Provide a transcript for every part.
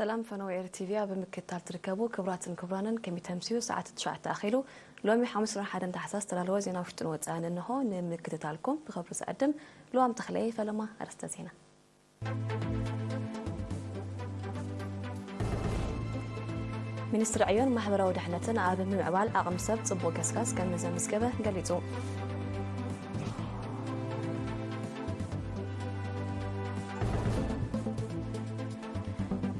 ሰላም ፈነወ ኤር ቲቪ ኣብ ምክትታል ትርከቡ ክቡራትን ክቡራንን፣ ከመይ ተምስዩ? ሰዓት ትሽዓተ ኣኺሉ። ሎሚ ሓሙስ ዕስራን ሓደን ታሕሳስ ዝተዳለወ ዜና ውሽጥን ወጻእን እንሆ ንምክትታልኩም ብኽብሪ ዝዕድም ልዋም ተኽለየ። ፈለማ ኣርእስተ ዜና። ሚኒስትሪ ዕዮን ማሕበራዊ ድሕነትን ኣብ ምምዕባል ዓቕሚ ሰብ ጽቡቕ ገስጋስ ከም ዘመዝገበ ገሊጹ።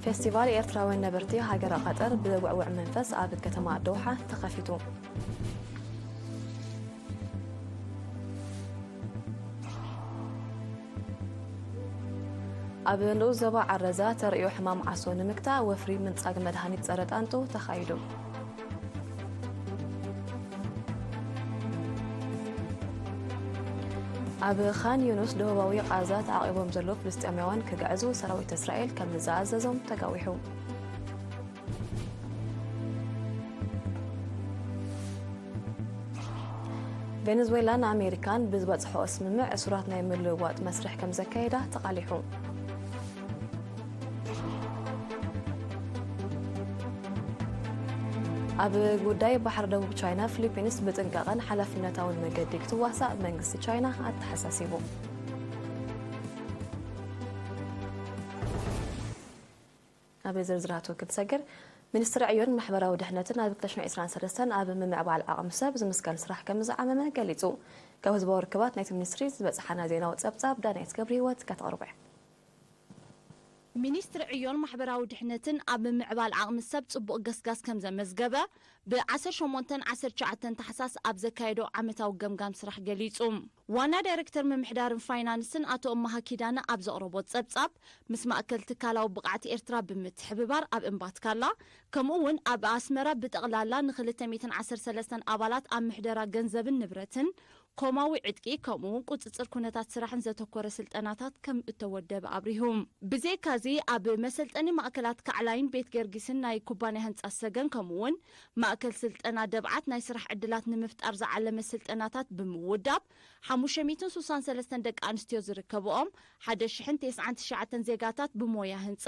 ፌስቲቫል ኤርትራውያን ነበርቲ ሃገረ ቐጠር ብውዕውዕ መንፈስ ኣብ ከተማ ዶሓ ተኸፊቱ። ኣብ ንኡስ ዞባ ዓረዛ ተርእዮ ሕማም ዓሶ ንምግታእ ወፍሪ ምንጻግ መድሃኒት ጸረ ጣንጡ ተኻይዱ። ኣብ ኻን ዩኑስ ደቡባዊ ቓዛ ተዓቒቦም ዘለዉ ፍልስጤማውያን ክግዕዙ ሰራዊት እስራኤል ከም ዝኣዘዞም ተጋዊሑ። ቬኔዙዌላን ኣሜሪካን ብዝበጽሖኦ ስምምዕ እሱራት ናይ ምልውዋጥ መስርሕ ከም ዘካየዳ ተቓሊሑ። ኣብ ጉዳይ ባሕሪ ደቡብ ቻይና፣ ፊሊፒንስ ብጥንቃቐን ሓላፍነታውን መገዲ ክትዋሳእ መንግስቲ ቻይና ኣተሓሳሲቡ። ኣብ ዝርዝራቱ ክንሰግር፣ ሚኒስትሪ ዕዮን ማሕበራዊ ድሕነትን ኣብ ክልተ ሽሕን ዕስራን ሰለስተን ኣብ ምምዕባል ዓቕሚ ሰብ ዝምስገን ስራሕ ከም ዝዓመመ ገሊጹ። ካብ ህዝባዊ ርክባት ናይቲ ሚኒስትሪ ዝበጽሓና ዜናዊ ጸብጻብ ዳናይት ገብረ ህይወት ከተቕርቦ እያ። ሚኒስትሪ ዕዮን ማሕበራዊ ድሕነትን ኣብ ምምዕባል ዓቕሚ ሰብ ጽቡቕ ገስጋስ ከም ዘመዝገበ ብዓሰርተ ሸሞንተን ዓሰርተ ትሽዓተን ታሕሳስ ኣብ ዘካየዶ ዓመታዊ ገምጋም ስራሕ ገሊጹ። ዋና ዳይሬክተር ምምሕዳርን ፋይናንስን ኣቶ እማሃ ኪዳነ ኣብ ዘቕረቦ ጸብጻብ፣ ምስ ማእከል ትካላዊ ብቕዓት ኤርትራ ብምትሕብባር ኣብ እምባትካላ፣ ከምኡ እውን ኣብ ኣስመራ ብጠቕላላ ንክልተ ሚእትን ዓሰርተ ሰለስተን ኣባላት ኣብ ምሕደራ ገንዘብን ንብረትን፣ ኮማዊ ዕጥቂ፣ ከምኡ እውን ቁጽጽር ኩነታት ስራሕን ዘተኮረ ስልጠናታት ከም እተወደበ ኣብሪሁ። ብዘይካዚ፣ ኣብ መሰልጠኒ ማእከላት ካዕላይን ቤት ገርጊስን ናይ ኩባንያ ህንጻ ሰገን፣ ከምኡ እውን ማእከል ስልጠና ደብዓት ናይ ስራሕ ዕድላት ንምፍጣር ዝዓለመ ስልጠናታት ብምውዳብ፣ ሓሙሽተ ሚእትን ስሳን ሰለስተን ደቂ ኣንስትዮ ዝርከብኦም ሓደ ሽሕን ተስዓን ትሽዓተን ዜጋታት ብሞያ ህንጻ፣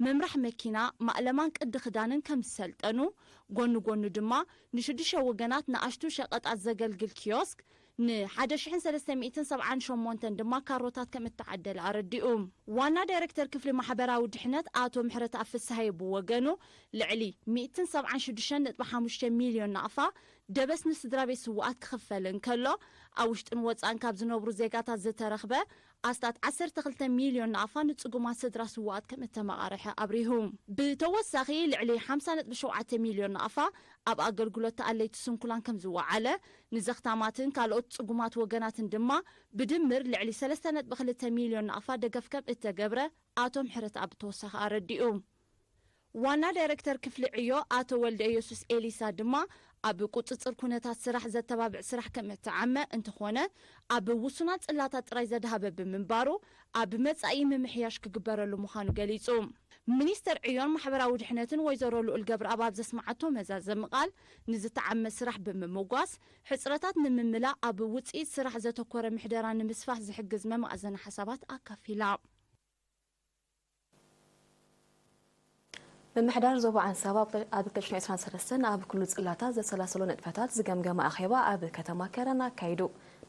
ምምራሕ መኪና፣ ማእለማን ቅዲ ክዳንን ከም ዝሰልጠኑ፣ ጎኒ ጎኑ ድማ ንሽዱሽተ ወገናት ንኣሽቱ ሸቐጣት ዘገልግል ኪዮስክ፣ ንሓደ ሽሕን ሰለስተ ሚእትን ሰብዓን ሸሞንተን ድማ ካሮታት ከም እተዓደለ ኣረዲኡ። ዋና ዳይሬክተር ክፍሊ ማሕበራዊ ድሕነት ኣቶ ምሕረተኣብ ፍስሃየ ብወገኑ፣ ልዕሊ ሚእትን ሰብዓን ሽዱሽተን ነጥቢ ሓሙሽተ ሚልዮን ናቕፋ ደበስ ንስድራ ቤት ስዉኣት ክኽፈል እንከሎ፣ ኣብ ውሽጥን ወጻእን ካብ ዝነብሩ ዜጋታት ዝተረኽበ ኣስታት ዓሰርተ ክልተ ሚልዮን ናቕፋ ንጽጉማት ስድራ ስዉኣት ከም እተመቓርሐ ኣብሪሁ። ብተወሳኺ፣ ልዕሊ ሓምሳ ነጥቢ ሸውዓተ ሚልዮን ናቕፋ ኣብ ኣገልግሎት ተኣለይቲ ስንኩላን ከም ዝወዓለ፣ ንዘኽታማትን ካልኦት ጽጉማት ወገናትን ድማ ብድምር ልዕሊ ሰለስተ ነጥቢ ክልተ ሚልዮን ናቕፋ ደገፍ ከም እተገብረ ኣቶ ምሕረተኣብ ብተወሳኺ ኣረዲኡ። ዋና ዳይሬክተር ክፍሊ ዕዮ ኣቶ ወልደ ኢየሱስ ኤሊሳ ድማ፣ ኣብ ቁጽጽር ኩነታት ስራሕ ዘተባብዕ ስራሕ ከም እተዓመ እንተኾነ፣ ኣብ ውሱናት ጽላታት ጥራይ ዘድሃበ ብምንባሩ፣ ኣብ መጻኢ ምምሕያሽ ክግበረሉ ምዃኑ ገሊጹ። ሚኒስተር ዕዮን ማሕበራዊ ድሕነትን ወይዘሮ ልኡል ገብረኣብ ኣብ ዘስምዓቶ መዛዘሚ ቃል፣ ንዝተዓመ ስራሕ ብምምጓስ፣ ሕጽረታት ንምምላእ ኣብ ውጽኢት ስራሕ ዘተኮረ ምሕደራ ንምስፋሕ ዝሕግዝ መማእዘኒ ሓሳባት ኣካፊላ። ምምሕዳር ዞባ ዓንሰባ ኣብ ክልተ ሽሕን ዕስራን ሰለስተን ኣብ ኩሉ ጽላታት ዘሰላሰሎ ንጥፈታት ዝገምገመ ኣኼባ ኣብ ከተማ ከረን ኣካይዱ።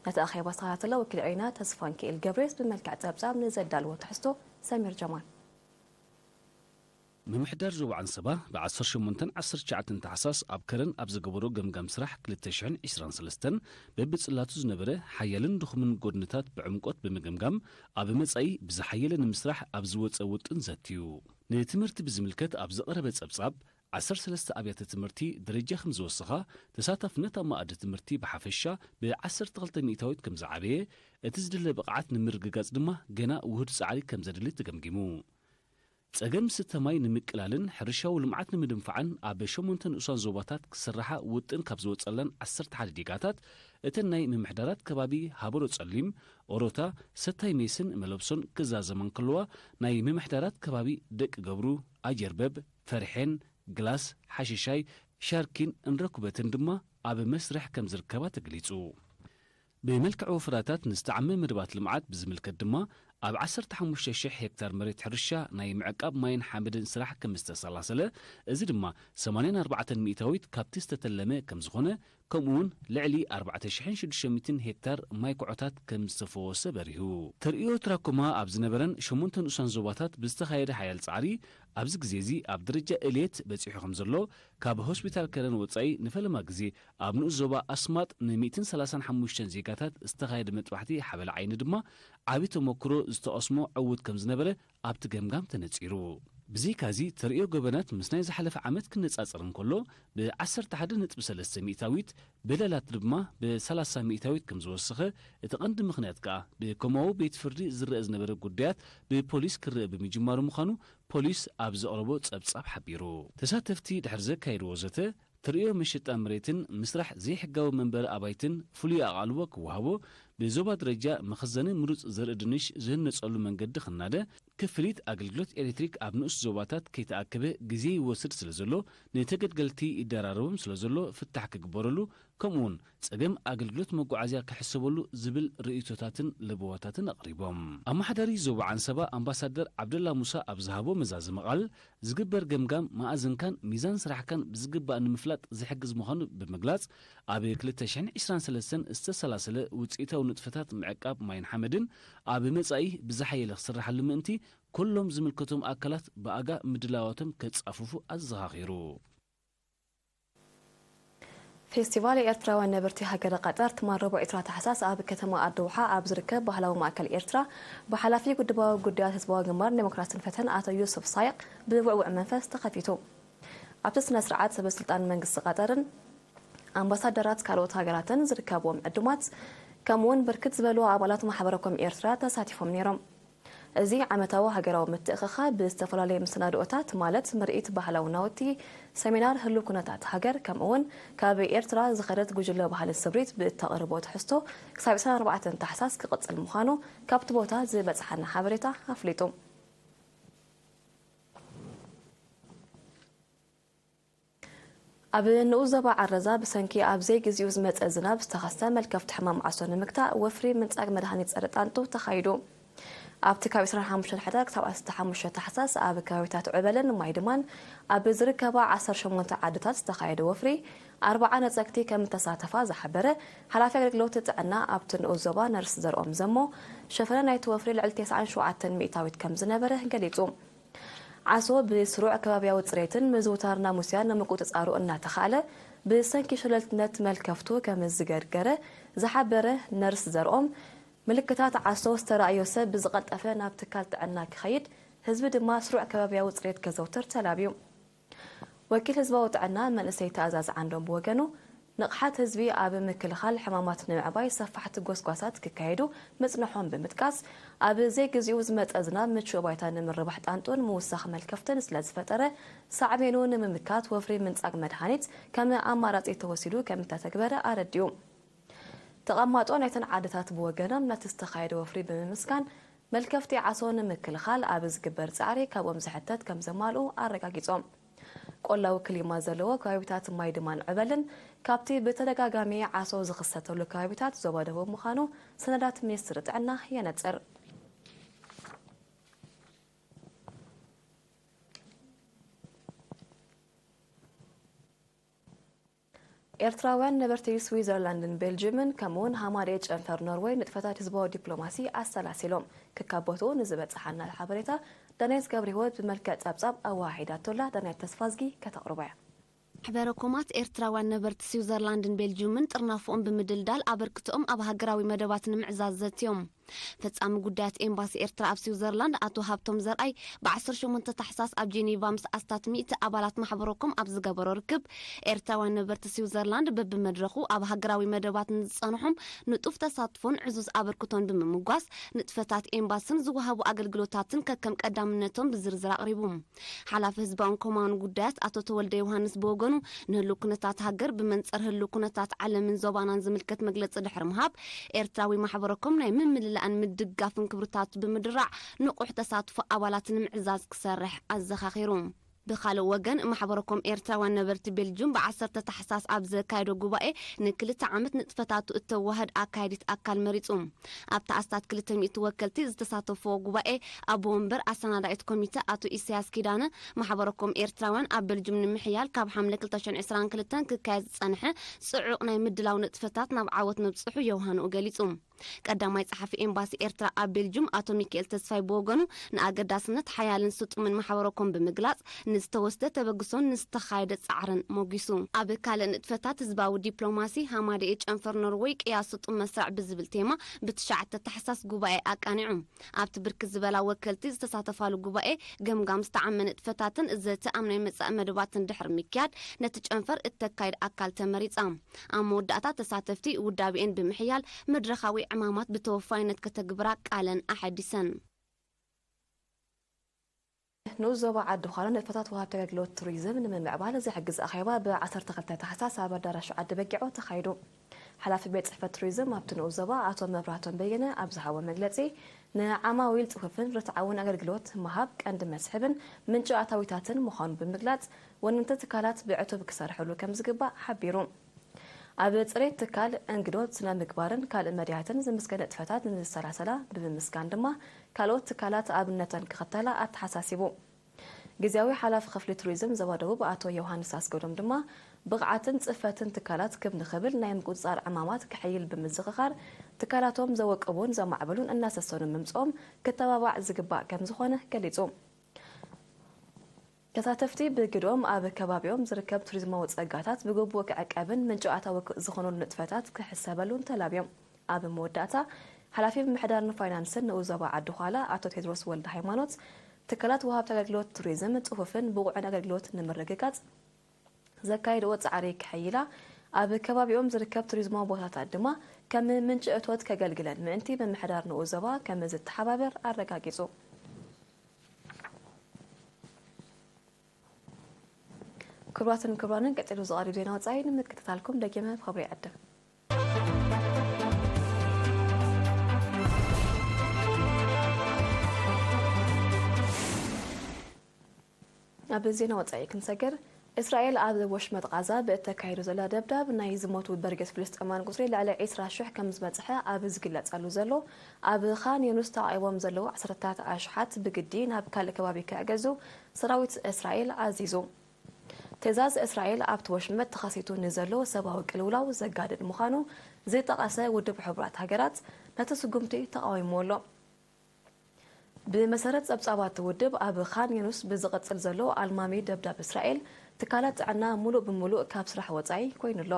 ነቲ ኣኼባ ዝተኸታተለ ወኪል ዒና ተስፋንኪኤል ገብሬስ ብመልክዕ ጸብጻብ ንዘዳልዎ ትሕዝቶ ሰሚር ጀማል። ምምሕዳር ዞባ ዓንሰባ ብዓሰርተ ሸሞንተን ዓሰርተ ትሽዓተን ታሕሳስ ኣብ ከረን ኣብ ዝገበሮ ገምጋም ስራሕ ክልተ ሽሕን ዕስራን ሰለስተን በብጽላቱ ዝነበረ ሓያልን ድኹምን ጎድንታት ብዕምቆት ብምግምጋም፣ ኣብ መጻኢ ብዝሓየለ ንምስራሕ ኣብ ዝወጸ ውጥን ዘትዩ። ንትምህርቲ ብዝምልከት ኣብ ዝቐረበ ጸብጻብ፣ ዓሰርተ ሰለስተ ኣብያተ ትምህርቲ ደረጃ ከም ዝወሰኻ፣ ተሳታፍነት ኣብ መኣዲ ትምህርቲ ብሓፈሻ ብዓሰርተ ክልተ ሚእታዊት ከም ዝዓበየ፣ እቲ ዝድለ ብቕዓት ንምርግጋጽ ድማ ገና ውሁድ ጻዕሪ ከም ዘድሊ ተገምጊሙ። ጸገም ስተ ማይ ንምቅላልን ሕርሻዊ ልምዓት ንምድንፋዕን ኣብ ሸሞንተ ንኡሳን ዞባታት ክስርሓ ውጥን ካብ ዝወጸለን ዓሰርተ ሓደ ዲጋታት፣ እተን ናይ ምምሕዳራት ከባቢ ሃበሮ ጸሊም፣ ኦሮታ፣ ሰታይ ሜስን መለብሶን ክዛዘማ እንከለዋ፣ ናይ ምምሕዳራት ከባቢ ደቂ ገብሩ፣ ኣጀርበብ፣ ፈርሔን፣ ግላስ፣ ሓሽሻይ፣ ሻርኪን እንረኩበትን ድማ ኣብ መስርሕ ከም ዝርከባ ተገሊጹ። ብመልክዕ ወፈራታት ንዝተዓመ መደባት ልምዓት ብዝምልከት ድማ፣ ኣብ ዓሰርተ ሓሙሽተ ሽሕ ሄክታር መሬት ሕርሻ ናይ ምዕቃብ ማይን ሓመድን ስራሕ ከም ዝተሰላሰለ፣ እዚ ድማ ሰማንያን ኣርባዕተን ሚእታዊት ካብቲ ዝተተለመ ከም ዝኾነ፣ ከምኡ እውን ልዕሊ ኣርባዕተ ሽሕን ሽዱሽተ ሚእትን ሄክታር ማይ ኩዖታት ከም ዝተፈወሰ በሪሁ። ተርእዮ ትራኮማ ኣብ ዝነበረን ሸሞንተ ንኡሳን ዞባታት ብዝተኻየደ ሓያል ጻዕሪ፣ ኣብዚ ግዜ እዚ ኣብ ደረጃ እልየት በጺሑ ከም ዘሎ፣ ካብ ሆስፒታል ከረን ወጻኢ ንፈለማ ግዜ ኣብ ንኡስ ዞባ ኣስማጥ ን ሚእትን ሰላሳን ሓሙሽተን ዜጋታት ዝተኻየደ መጥባሕቲ ሓበላ ዓይኒ ድማ ዓቢ ተመክሮ ዝተቐስሞ ዕዉት ከም ዝነበረ ኣብቲ ገምጋም ተነጺሩ። ብዘይካዚ፣ ተርእዮ ገበናት ምስ ናይ ዝሓለፈ ዓመት ክነጻጸር እንከሎ፣ ብ ዓሰርተ ሓደ ነጥቢ ሰለስተ ሚእታዊት፣ በደላት ድማ ብ ሰላሳ ሚእታዊት ከም ዝወሰኸ፣ እቲ ቀንዲ ምኽንያት ከኣ ብኮማዊ ቤት ፍርዲ ዝረአ ዝነበረ ጉዳያት ብፖሊስ ክረአ ብምጅማሩ ምዃኑ ፖሊስ ኣብ ዘቕረቦ ጸብጻብ ሓቢሩ። ተሳተፍቲ ድሕሪ ዘካየድዎ ዘተ፣ ተርእዮ መሸጣ መሬትን ምስራሕ ዘይሕጋዊ መንበሪ ኣባይትን ፍሉይ ኣቓልቦ ክወሃቦ፣ ብዞባ ደረጃ መኸዘኒ ምሩጽ ዘርኢ ድንሽ ዝህነጸሉ መንገዲ ክናደ፣ ክፍሊት ኣገልግሎት ኤሌክትሪክ ኣብ ንኡስ ዞባታት ከይተኣከበ ግዜ ይወስድ ስለ ዘሎ፣ ንተገልገልቲ ይደራረቦም ስለ ዘሎ ፍታሕ ክግበረሉ፣ ከምኡ እውን ጸገም ኣገልግሎት መጓዓዝያ ክሕሰበሉ ዝብል ርእይቶታትን ለበዋታትን ኣቕሪቦም። ኣመሓዳሪ ዞባ ዓንሰባ ኣምባሳደር ዓብደላ ሙሳ ኣብ ዝሃቦ መዛዘሚ ቃል፣ ዝግበር ገምጋም መኣዝንካን ሚዛን ስራሕካን ብዝግባእ ንምፍላጥ ዝሕግዝ ምዃኑ ብምግላጽ፣ ኣብ ክልተ ሽሕን ዕስራን ሰለስተን ዝተሰላሰለ ውጽኢታዊ ንጥፈታት ምዕቃብ ማይን ሓመድን ኣብ መጻኢ ብዝሓየለ ክስራሓሉ ምእንቲ፣ ኩሎም ዝምልከቶም ኣካላት ብኣጋ ምድላዋቶም ከጻፍፉ ኣዘኻኺሩ። ፌስቲቫል ኤርትራውያን ነበርቲ ሃገረ ቀጠር ትማል ረቡዕ ዕስራ ታሕሳስ ኣብ ከተማ ኣደውሓ ኣብ ዝርከብ ባህላዊ ማእከል ኤርትራ ብሓላፊ ውድባዊ ጉዳያት ህዝባዊ ግንባር ዴሞክራስን ፍትሕን ኣቶ ዩሱፍ ሳይቕ ብውዕውዕ መንፈስ ተኸፊቱ። ኣብቲ ስነ ስርዓት ሰበ ስልጣን መንግስቲ ቀጠርን ኣምባሳደራት ካልኦት ሃገራትን ዝርከብዎም ዕዱማት፣ ከምኡውን ብርክት ዝበሉ ኣባላት ማሕበረ ኮም ኤርትራ ተሳቲፎም ነይሮም። እዚ ዓመታዊ ሃገራዊ ምትእኽኻብ ብዝተፈላለየ መሰናድኦታት፣ ማለት ምርኢት ባህላዊ ናውቲ፣ ሰሚናር ህሉው ኩነታት ሃገር፣ ከምኡውን ካብ ኤርትራ ዝኸደት ጉጅለ ባህልን ስምሪት ብእተቕርቦ ትሕዝቶ ክሳብ ዕስራን ኣርባዕተን ታሕሳስ ክቕጽል ምዃኑ ካብቲ ቦታ ዝበጽሓና ሓበሬታ ኣፍሊጡ። ኣብ ንኡስ ዞባ ዓረዛ ብሰንኪ ኣብ ዘይግዚኡ ዝመጸ ዝናብ ዝተኸስተ መልከፍቲ ሕማም ዓሶ ንምግታእ ወፍሪ ምንጻግ መድሃኒት ጸረ ጣንጡ ተኻይዱ። ኣብቲ ካብ ዕስራን ሓሙሽተን ሕዳር ክሳብ ዓሰርተ ሓሙሽተ ታሕሳስ ኣብ ከባቢታት ዕበለን ማይድማን ኣብ ዝርከባ ዓሰርተ ሸሞንተ ዓድታት ዝተኻየደ ወፍሪ ኣርብዓ ነጸግቲ ከም እተሳተፋ ዝሓበረ ሓላፊ ኣገልግሎት ጥዕና ኣብቲ ንኡስ ዞባ ነርስ ዘርኦም ዘሞ፣ ሸፈነ ናይቲ ወፍሪ ልዕሊ ተስዓን ሸውዓተን ሚእታዊት ከም ዝነበረ ገሊጹ። ዓሶ ብስሩዕ ከባብያዊ ጽሬትን ምዝውታር ናሙስያን ንምቁጽጻሩ እናተኻእለ፣ ብሰንኪ ሸለልትነት መልከፍቱ ከም ዝገርገረ ዝሓበረ ነርስ ዘርኦም፣ ምልክታት ዓሶ ዝተራእዮ ሰብ ብዝቐልጠፈ ናብ ትካል ጥዕና ክኸይድ፣ ህዝቢ ድማ ስሩዕ ከባብያዊ ጽሬት ከዘውትር ተላብዩ። ወኪል ህዝባዊ ጥዕና መንእሰይ ትእዛዝ ዓንዶም ብወገኑ፣ ንቕሓት ህዝቢ ኣብ ምክልኻል ሕማማት ንምዕባይ ሰፋሕቲ ጎስጓሳት ክካየዱ ምጽንሖም ብምጥቃስ፣ ኣብ ዘይግዚኡ ዝመጸ ዝናብ ምቹእ ባይታ ንምርባሕ ጣንጡን ምውሳኽ መልከፍትን ስለ ዝፈጠረ፣ ሳዕቤኑ ንምምካት ወፍሪ ምንጻግ መድሃኒት ከም ኣማራጺ ተወሲዱ ከም እተተግበረ ኣረዲኡ። ተቐማጦ ናይተን ዓድታት ብወገኖም ነቲ ዝተኻየደ ወፍሪ ብምምስጋን፣ መልከፍቲ ዓሶ ንምክልኻል ኣብ ዝግበር ጻዕሪ ካብኦም ዝሕተት ከም ዘማልኡ ኣረጋጊጾም። ቆላዊ ክሊማ ዘለዎ ከባቢታት ማይድማን ዕበልን ካብቲ ብተደጋጋሚ ዓሶ ዝኽሰተሉ ከባቢታት ዞባ ደቡብ ምዃኑ ሰነዳት ሚኒስትሪ ጥዕና የነጽር። ኤርትራውያን ነበርቲ ስዊዘርላንድን ቤልጅምን ከምኡውን ሃማደኤ ጨንፈር ኖርወይ ንጥፈታት ህዝባዊ ዲፕሎማሲ ኣሰላሲሎም ክካቦትኡ ንዝበጽሓና ሓበሬታ ዳናይት ገብረህይወት ብመልክዕ ጸብጻብ ኣወሃሂዳቶላ። ዳናይት ተስፋዝጊ ከተቕርቦ እያ። ማሕበረ ኮማት ኤርትራውያን ነበርቲ ስዊዘርላንድን ቤልጅምን ጥርናፍኦም ብምድልዳል ኣበርክትኦም ኣብ ሃገራዊ መደባት ንምዕዛዝ ዘትዮም። ፈጻሚ ጉዳያት ኤምባሲ ኤርትራ ኣብ ስዊዘርላንድ ኣቶ ሃብቶም ዘርኣይ ብ ዓሰርተ ሸሞንተ ታሕሳስ ኣብ ጄኔቫ ምስ ኣስታት ሚእቲ ኣባላት ማሕበረ ኮም ኣብ ዝገበሮ ርክብ፣ ኤርትራውያን ነበርቲ ስዊዘርላንድ በብመድረኹ ኣብ ሃገራዊ መደባት ንዝጸንሖም ንጡፍ ተሳትፎን ዕዙዝ ኣበርክቶን ብምምጓስ፣ ንጥፈታት ኤምባስን ዝወሃቡ ኣገልግሎታትን ከከም ቀዳምነቶም ብዝርዝር ኣቕሪቡ። ሓላፊ ህዝባውን ኮማውን ጉዳያት ኣቶ ተወልደ ዮሃንስ ብወገኑ፣ ንህሉው ኩነታት ሃገር ብመንጽር ህሉው ኩነታት ዓለምን ዞባናን ዝምልከት መግለጺ ድሕሪ ምሃብ፣ ኤርትራዊ ማሕበረ ኮም ናይ ምምልላእን ምድጋፍን ክብርታቱ ብምድራዕ ንቑሕ ተሳትፎ ኣባላት ንምዕዛዝ ክሰርሕ ኣዘኻኺሩ። ብኻልእ ወገን፣ ማሕበረኮም ኤርትራውያን ነበርቲ ቤልጁም ብ10 ታሕሳስ ኣብ ዘካየዶ ጉባኤ፣ ንክልተ ዓመት ንጥፈታቱ እተዋህድ ኣካያዲት ኣካል መሪጹ። ኣብቲ ኣስታት ክልተ ሚእቲ ወከልቲ ዝተሳተፍዎ ጉባኤ፣ ኣቦ ወንበር ኣሰናዳኢት ኮሚተ ኣቶ ኢሳያስ ኪዳነ፣ ማሕበረኮም ኤርትራውያን ኣብ ቤልጁም ንምሕያል ካብ ሓምለ ክልተ ሽሕን ዕስራን ክልተን ክካየድ ዝጸንሐ ጽዑቕ ናይ ምድላው ንጥፈታት ናብ ዓወት ምብጽሑ የውሃንኡ ገሊጹ። ቀዳማይ ጸሓፊ ኤምባሲ ኤርትራ ኣብ ቤልጁም ኣቶ ሚካኤል ተስፋይ ብወገኑ፣ ንኣገዳስነት ሓያልን ስጡምን ማሕበረኮም ብምግላጽ፣ ንዝተወስደ ተበግሶን ንዝተኻየደ ጻዕርን ሞጊሱ። ኣብ ካልእ ንጥፈታት ህዝባዊ ዲፕሎማሲ፣ ሃማደኤ ጨንፈር ኖርወይ ቅያ ስጡም መስርዕ ብዝብል ቴማ ብትሽዓተ ታሕሳስ ጉባኤ ኣቃኒዑ። ኣብቲ ብርክት ዝበላ ወከልቲ ዝተሳተፋሉ ጉባኤ፣ ገምጋም ዝተዓመ ንጥፈታትን ዘተኣም ናይ መጻኢ መደባትን ድሕሪ ምክያድ፣ ነቲ ጨንፈር እተካይድ ኣካል ተመሪጻ። ኣብ መወዳእታ፣ ተሳተፍቲ ውዳቤኤን ብምሕያል፣ መድረኻዊ ዕማማት ብተወፋይነት ከተግብራ ቃለን ኣሐዲሰን። ንኡስ ዞባ ዓዲ ዃላ ንጥፈታት ወሃብቲ ኣገልግሎት ቱሪዝም ንምምዕባል ዝሕግዝ ኣኼባ ብ12 ታሕሳስ ኣብ ኣዳራሽ ዓዲ በጊዖ ተኻይዱ። ሓላፊ ቤት ጽሕፈት ቱሪዝም ኣብቲ ንኡስ ዞባ ኣቶ መብራህቶም በየነ ኣብ ዝሃቦ መግለጺ፣ ንዓማዊል ጽፉፍን ርትዓውን ኣገልግሎት ምሃብ ቀንዲ መስሕብን ምንጪ ኣታዊታትን ምዃኑ ብምግላጽ፣ ወነንቲ ትካላት ብዕቱብ ክሰርሕሉ ከም ዝግባእ ሓቢሩ። ኣብ ጽሬት ትካል፣ እንግዶት፣ ስነ ምግባርን ካልእ መድያትን ዝምስገነ ንጥፈታት ንዝሰላሰላ ብምምስጋን ድማ፣ ካልኦት ትካላት ኣብነተን ክኽተላ ኣተሓሳሲቡ። ግዝያዊ ሓላፊ ክፍሊ ቱሪዝም ዞባ ደቡብ ኣቶ ዮሃንስ ኣስገዶም ድማ፣ ብቕዓትን ጽፈትን ትካላት ክብ ንኽብል ናይ ምቁጽጻር ዕማማት ክሕይል ብምዝኽኻር፣ ትካላቶም ዘወቅቡን ዘማዕበሉን እናሰሰኑ ምምጽኦም ክተባባዕ ዝግባእ ከም ዝኾነ ገሊጹ። ተሳተፍቲ ብግድኦም ኣብ ከባቢኦም ዝርከብ ቱሪዝማዊ ጸጋታት ብግቡእ ክዕቀብን ምንጪ ኣታዊ ክ-፣ ዝኾነሉ ንጥፈታት ክሕሰበሉን ተላብዮም። ኣብ መወዳእታ፣ ሓላፊ ምምሕዳርን ፋይናንስን ንኡስ ዞባ ዓዲ ዃላ ኣቶ ቴድሮስ ወልደ ሃይማኖት፣ ትካላት ወሃብቲ ኣገልግሎት ቱሪዝም ጽፉፍን ብቑዕን ኣገልግሎት ንምርግጋጽ ዘካየድዎ ጻዕሪ ክሕይላ፣ ኣብ ከባቢኦም ዝርከብ ቱሪዝማዊ ቦታታት ድማ ከም ምንጪ እቶት ከገልግለን ምእንቲ ምምሕዳር ንኡስ ዞባ ከም ዝተሓባበር ኣረጋጊጹ። ክቡራትን ክቡራንን፣ ቀጺሉ ዝቐርብ ዜና ወጻኢ ንምክትታልኩም ደጊመ ብኽብሪ ይዕድም። ኣብ ዜና ወጻኢ ክንሰግር፣ እስራኤል ኣብ ወሽመጥ ቓዛ ብእተካይዶ ዘላ ደብዳብ ናይ ዝሞቱ በርጌስ ፍልስጤማውያን ቁጽሪ ልዕሊ ዕስራ ሽሕ ከም ዝበጽሐ ኣብ ዝግለጸሉ ዘሎ፣ ኣብ ኻን ዩኑስ ተዓቂቦም ዘለዉ ዓሰርታት ኣሽሓት ብግዲ ናብ ካልእ ከባቢ ክዕገዙ ሰራዊት እስራኤል ኣዚዙ። ትእዛዝ እስራኤል ኣብቲ ወሽመጥ ተኸሲቱ ንዘሎ ሰብኣዊ ቅልውላው ዘጋድድ ምዃኑ ዝጠቐሰ ውድብ ሕቡራት ሃገራት ነቲ ስጉምቲ ተቓዊምዎ ኣሎ። ብመሰረት ጸብጻባት ውድብ፣ ኣብ ኻን ዩኑስ ብዝቕጽል ዘሎ ኣልማሚ ደብዳብ እስራኤል፣ ትካላት ጥዕና ምሉእ ብምሉእ ካብ ስራሕ ወጻኢ ኮይኑ ኣሎ።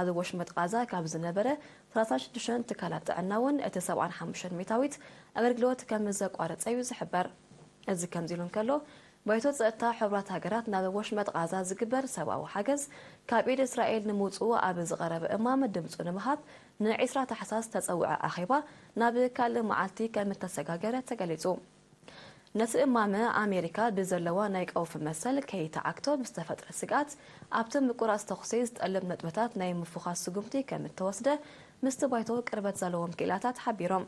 ኣብ ወሽመጥ ቓዛ ካብ ዝነበረ ሰላሳን ሽዱሽተን ትካላት ጥዕና እውን እቲ ሰብዓን ሓሙሽተን ሚእታዊት ኣገልግሎት ከም ዘቋረጸ እዩ ዝሕበር። እዚ ከምዚ ኢሉ እንከሎ፣ ባይቶ ጸጥታ ሕቡራት ሃገራት ናብ ወሽመጥ ቓዛ ዝግበር ሰብኣዊ ሓገዝ ካብ ኢድ እስራኤል ንምውጽኡ ኣብ ዝቐረበ እማመ ድምጹ ንምሃብ ንዒስራ ታሕሳስ ዝተጸውዐ ኣኼባ ናብ ካልእ መዓልቲ ከም እተሰጋገረ ተገሊጹ። ነቲ እማመ ኣሜሪካ ብዘለዋ ናይ ቀውፊ መሰል ከይተዓግቶ ብዝተፈጥረ ስግኣት፣ ኣብቲ ምቁራጽ ተኹሲ ዝጠልብ ነጥብታት ናይ ምፍዃስ ስጉምቲ ከም እተወስደ ምስቲ ባይቶ ቅርበት ዘለዎም ክኢላታት ሓቢሮም።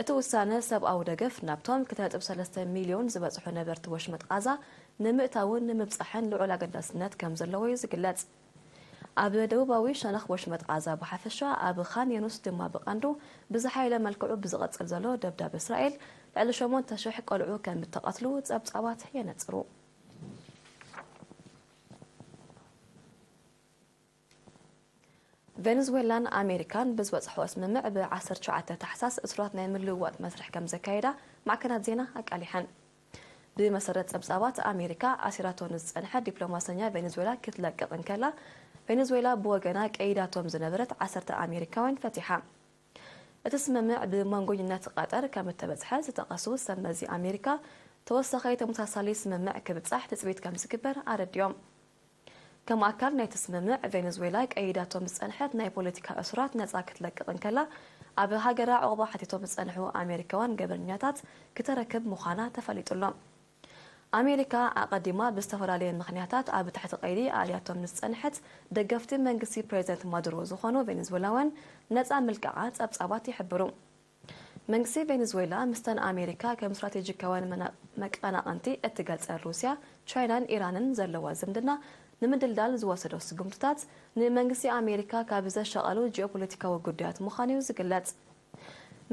እቲ ውሳነ ሰብኣዊ ደገፍ ናብቶም ክልተ ነጥቢ ሰለስተ ሚልዮን ዝበጽሑ ነበርቲ ወሽመጥ ቓዛ ንምእታውን ንምብጻሕን ልዑል ኣገዳስነት ከም ዘለዎ እዩ ዝግለጽ። ኣብ ደቡባዊ ሸነኽ ወሽመጥ ቓዛ ብሓፈሻ፣ ኣብ ኻን የኑስ ድማ ብቐንዱ ብዝሓየለ መልክዑ ብዝቐጽል ዘሎ ደብዳብ እስራኤል፣ ልዕሊ ሸሞንተ ሽሕ ቆልዑ ከም እተቐትሉ ጸብጻባት የነጽሩ። ቬኔዙዌላን ኣሜሪካን ብዝበጽሕዎ ስምምዕ፣ ብ ዓሰርተ ትሽዓተ ታሕሳስ እሱራት ናይ ምልውዋጥ መስርሕ ከም ዘካየዳ ማዕከናት ዜና ኣቃሊሐን። ብመሰረት ጸብጻባት፣ ኣሜሪካ ኣሲራቶ ንዝጸንሐ ዲፕሎማሰኛ ቬኔዙዌላ ክትለቅቕ እንከላ፣ ቬኔዙዌላ ብወገና ቀይዳቶም ዝነበረት ዓሰርተ ኣሜሪካውያን ፈቲሓ። እቲ ስምምዕ ብመንጎኝነት ቀጠር ከም እተበጽሐ ዝጠቐሱ ሰብ መዚ ኣሜሪካ፣ ተወሳኺ ተመሳሳሊ ስምምዕ ክብጻሕ ትጽቢት ከም ዝግበር ኣረዲኦም። ከም ኣካል ናይቲ ስምምዕ፣ ቬኔዙዌላ ቀይዳቶም ዝጸንሐት ናይ ፖለቲካ እሱራት ነጻ ክትለቅቕ እንከላ፣ ኣብ ሃገራ ዑቕባ ሓቲቶም ዝጸንሑ ኣሜሪካውያን ገበነኛታት ክተረክብ ምዃና ተፈሊጡ ኣሎ። ኣሜሪካ ኣቐዲማ ብዝተፈላለየ ምኽንያታት ኣብ ትሕቲ ቀይዲ ኣእልያቶም ንዝጸንሐት ደገፍቲ መንግስቲ ፕሬዚደንት ማዱሮ ዝኾኑ ቬኔዙዌላውያን ነጻ ምልቀቓ ጸብጻባት ይሕብሩ። መንግስቲ ቬኔዙዌላ፣ ምስተን ኣሜሪካ ከም ስትራቴጂካውያን መና-፣ መቀናቐንቲ እትገልጸን ሩስያ ቻይናን ኢራንን ዘለዋ ዝምድና ንምድልዳል ዝወሰዶ ስጉምትታት፣ ንመንግስቲ ኣሜሪካ ካብ ዘሻቐሉ ጂኦፖለቲካዊ ጉዳያት ምዃኑ እዩ ዝግለጽ።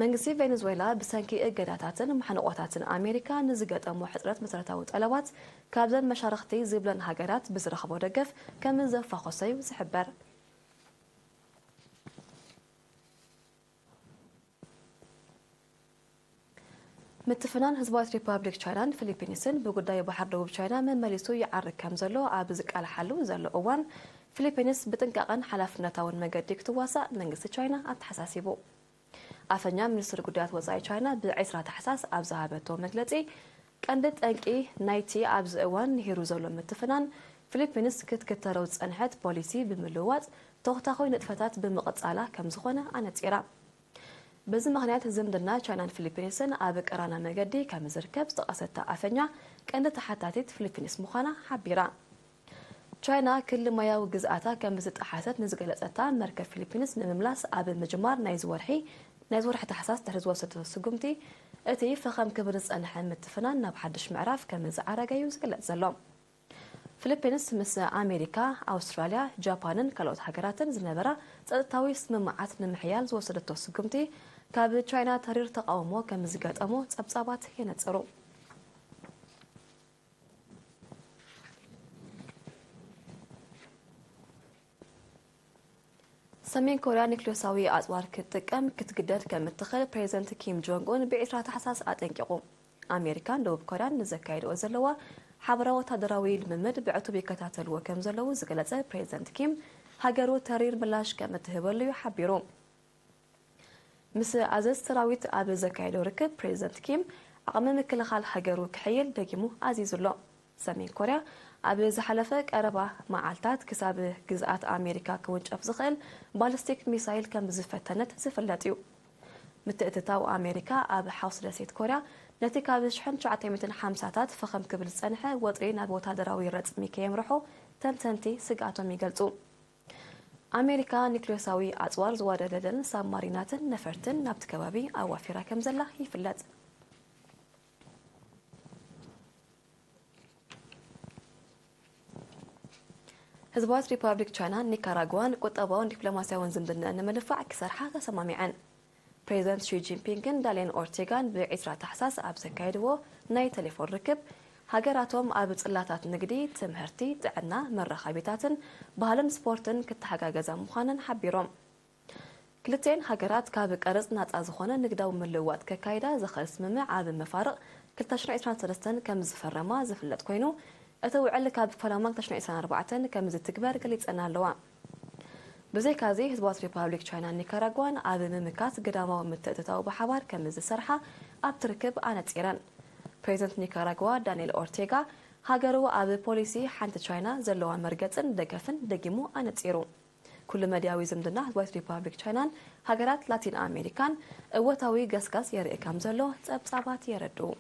መንግስቲ ቬኔዙዌላ ብሰንኪ እገዳታትን ማሕንቖታትን ኣሜሪካ ንዝገጠሞ ሕጽረት መሰረታዊ ጠለባት ካብዘን መሻርኽቲ ዝብለን ሃገራት ብዝረኽቦ ደገፍ ከም ዘፋኾሰ እዩ ዝሕበር። ምትፍናን ህዝባዊት ሪፓብሊክ ቻይናን ፊሊፒንስን ብጉዳይ ባሕሪ ደቡብ ቻይና መመሊሱ ይዓርግ ከም ዘሎ ኣብ ዝቃልሓሉ ዘሎ እዋን፣ ፊሊፒንስ ብጥንቃቐን ሓላፍነታውን መገዲ ክትዋሳእ መንግስቲ ቻይና ኣተሓሳሲቡ። ኣፈኛ ሚኒስትሪ ጉዳያት ወጻኢ ቻይና ብ ዕስራ ታሕሳስ ኣብ ዝሃበቶ መግለጺ፣ ቀንዲ ጠንቂ ናይቲ ኣብዚ እዋን ንሂሩ ዘሎ ምትፍናን፣ ፊሊፒንስ ክትክተሎ ዝጸንሐት ፖሊሲ ብምልውዋጥ ተኾታኾይ ንጥፈታት ብምቕጻላ ከም ዝኾነ ኣነጺራ። በዚ ምኽንያት ዝምድና ቻይናን ፊሊፒንስን ኣብ ቀራና መገዲ ከም ዝርከብ ዝጠቐሰታ ኣፈኛ፣ ቀንዲ ተሓታቲት ፊሊፒንስ ምዃና ሓቢራ። ቻይና ክሊ ማያዊ ግዝኣታ ከም ዝጠሓሰት ንዝገለጸታ መርከብ ፊሊፒንስ ንምምላስ ኣብ ምጅማር ናይዚ ወርሒ ናይዚ ወርሒ ታሕሳስ ድሕሪ ዝወሰደቶ ስጉምቲ፣ እቲ ፈኸም ክብል ዝጸንሐ ምትፍናን ናብ ሓድሽ ምዕራፍ ከም ዝዓረገ እዩ ዝግለጽ ዘሎ። ፊሊፒንስ ምስ ኣሜሪካ፣ ኣውስትራልያ፣ ጃፓንን ካልኦት ሃገራትን ዝነበራ ጸጥታዊ ስምምዓት ንምሕያል ዝወሰደቶ ስጉምቲ፣ ካብ ቻይና ተሪር ተቓውሞ ከም ዝገጠሞ ጸብጻባት የነጽሩ። ሰሜን ኮርያ ኒክሌሳዊ ኣጽዋር ክትጥቀም ክትግደድ ከም እትኽእል ፕሬዚደንት ኪም ጆንግ ኡን ብ ዕስራ ታሕሳስ ኣጠንቂቑ። ኣሜሪካን ደቡብ ኮርያን ንዘካየድኦ ዘለዋ ሓበራዊ ወታደራዊ ልምምድ ብዕቱብ ይከታተልዎ ከም ዘለዉ ዝገለጸ ፕሬዚደንት ኪም፣ ሃገሩ ተሪር ምላሽ ከም እትህበሉ እዩ ሓቢሩ። ምስ ኣዘዝ ሰራዊት ኣብ ዘካየዶ ርክብ፣ ፕሬዚደንት ኪም ዓቕሚ ምክልኻል ሃገሩ ክሕይል ደጊሙ ኣዚዙ ኣሎ። ሰሜን ኮርያ ኣብ ዝሓለፈ ቀረባ መዓልታት ክሳብ ግዝኣት ኣሜሪካ ክውንጨፍ ዝኽእል ባሊስቲክ ሚሳይል ከም ዝፈተነት ዝፍለጥ እዩ። ምትእትታው ኣሜሪካ ኣብ ሓውሲ ደሴት ኮርያ፣ ነቲ ካብ ሽሕን ትሽዓተ ሚእትን ሓምሳታት ፈኸም ክብል ዝጸንሐ ወጥሪ ናብ ወታደራዊ ረጽሚ ከየምርሖ ተንተንቲ ስግኣቶም ይገልጹ። ኣሜሪካ ኒክሌሳዊ ኣጽዋር ዝዋደደለን ሳብማሪናትን ነፈርትን ናብቲ ከባቢ ኣዋፊራ ከም ዘላ ይፍለጥ። ህዝባዊት ሪፓብሊክ ቻይናን ኒካራጓን ቁጠባውን ዲፕሎማስያውን ዝምድነአን ንምልፋዕ ክሰርሓ ተሰማሚዐን። ፕሬዚደንት ሺ ጂንፒንግን ዳንኤል ኦርቴጋን ብ ዕስራ ታሕሳስ ኣብ ዘካየድዎ ናይ ቴሌፎን ርክብ፣ ሃገራቶም ኣብ ጽላታት ንግዲ፣ ትምህርቲ፣ ጥዕና፣ መራኸቢታትን ባህልን ስፖርትን ክተሓጋገዛ ምዃነን ሓቢሮም። ክልቲኤን ሃገራት ካብ ቀረጽ ናጻ ዝኾነ ንግዳዊ ምልውዋጥ ከካይዳ ዝኽእል ስምምዕ ኣብ መፋርቕ ክልተ ሽሕን ዕስራን ሰለስተን ከም ዝፈረማ ዝፍለጥ ኮይኑ፣ እቲ ውዕል ካብ ፈለማ ክልተ ሽሕን ዕስራን ኣርባዕተን ከም ዝትግበር ገሊጸን ኣለዋ። ብዘይካዚ፣ ህዝባዊት ሪፓብሊክ ቻይናን ኒካራጓን ኣብ ምምካት ግዳማዊ ምትእትታው ብሓባር ከም ዝሰርሓ ኣብቲ ርክብ ኣነጺረን። ፕሬዚደንት ኒካራጓ ዳንኤል ኦርቴጋ፣ ሃገሩ ኣብ ፖሊሲ ሓንቲ ቻይና ዘለዋ መርገጽን ደገፍን ደጊሙ ኣነጺሩ። ኩሉ መድያዊ ዝምድና ህዝባዊት ሪፓብሊክ ቻይናን ሃገራት ላቲን ኣሜሪካን እወታዊ ገስጋስ የርኢ ከም ዘሎ ጸብጻባት የረድኡ።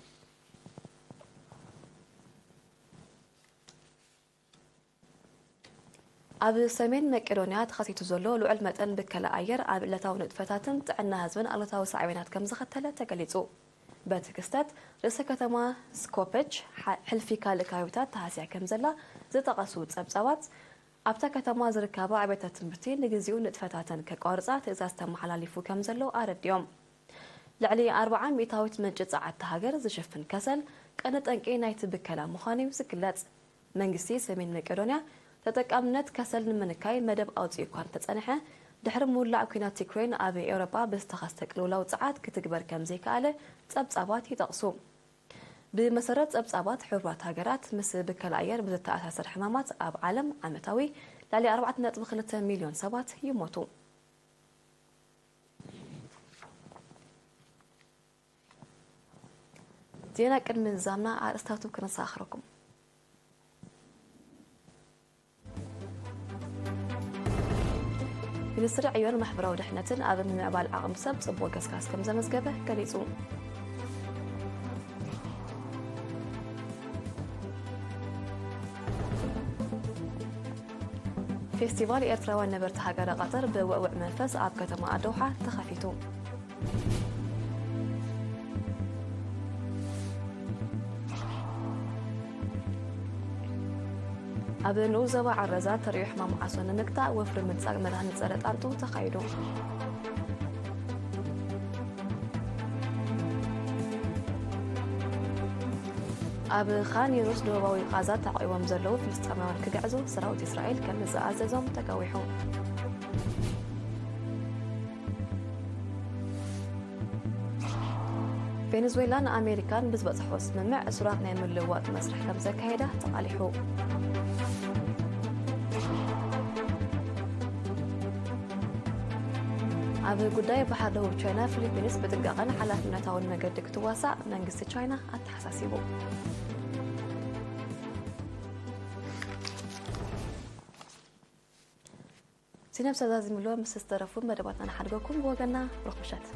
ኣብ ሰሜን መቄዶንያ ተኸሲቱ ዘሎ ልዑል መጠን ብከላ ኣየር ኣብ ዕለታዊ ንጥፈታትን ጥዕና ህዝብን ኣሉታዊ ሳዕቤናት ከም ዘኸተለ ተገሊጹ። በቲ ክስተት፣ ርእሰ ከተማ ስኮፐች ሓ-፣ ሕልፊ ካልእ ከባቢታት ተሃስያ ከም ዘላ ዝጠቐሱ ጸብጻባት፣ ኣብታ ከተማ ዝርከባ ኣብያተ ትምህርቲ ንግዜኡ ንጥፈታተን ከቋርጻ ትእዛዝ ተመሓላሊፉ ከም ዘሎ ኣረዲኦም። ልዕሊ ኣርብዓ ሚእታዊት ምንጪ ጸዓት እታ ሃገር ዝሽፍን ከሰል ቀንዲ ጠንቂ ናይቲ ብከላ ምዃኑ እዩ ዝግለጽ። መንግስቲ ሰሜን መቄዶንያ ተጠቃምነት ከሰል ንምንካይ መደብ ኣውጺኡ እኳ እንተጸንሐ፣ ድሕሪ ምውላዕ ኲናት ዩክሬን ኣብ ኤውሮጳ ብዝተኸስተ ቅልውላው ጸዓት ክትግበር ከም ዘይከኣለ ጸብጻባት ይጠቕሱ። ብመሰረት ጸብጻባት ሕቡራት ሃገራት፣ ምስ ብከላ ኣየር ብዝተኣሳሰር ሕማማት ኣብ ዓለም ዓመታዊ ልዕሊ ኣርባዕተ ነጥቢ ክልተ ሚልዮን ሰባት ይሞቱ። ዜና ቅድሚ ምዝዛምና ኣርእስታቱ ክነሰኻኽረኩም። ሚኒስትሪ ዕዮን ማሕበራዊ ድሕነትን ኣብ ምምዕባል ዓቕሚ ሰብ ጽቡቕ ገስጋስ ከም ዘመዝገበ ገሊጹ። ፌስቲቫል ኤርትራውያን ነበርቲ ሃገረ ቀጠር ብውዕውዕ መንፈስ ኣብ ከተማ ኣዶሓ ተኸፊቱ። ኣብ ንኡስ ዞባ ዓረዛ ተርእዮ ሕማም ዓሶ ንምግታእ ወፍሪ ምጻቕ መድሃኒት ጸረ ጣንጡ ተኻይዱ። ኣብ ኻን ዩኑስ ደቡባዊ ቓዛ ተዓቑቦም ዘለዉ ፍልስጤማውያን ክግዕዙ ሰራዊት እስራኤል ከም ዝኣዘዞም ተጋዊሑ። ቬኔዙዌላን ኣሜሪካን ብዝበጽሖ ስምምዕ እሱራት ናይ ምልውዋጥ መስርሕ ከም ዘካየዳ ተቓሊሑ። ኣብ ጉዳይ ባሕሪ ደቡብ ቻይና፣ ፊሊፒንስ ብጥንቃቐን ሓላፍነታውን መገዲ ክትዋሳእ መንግስቲ ቻይና ኣተሓሳሲቡ። ዜና ብዛዚምሎ ምስ ዝተረፉ መደባትና ንሓድገኩም። ብወገና ሩኽ ምሸት።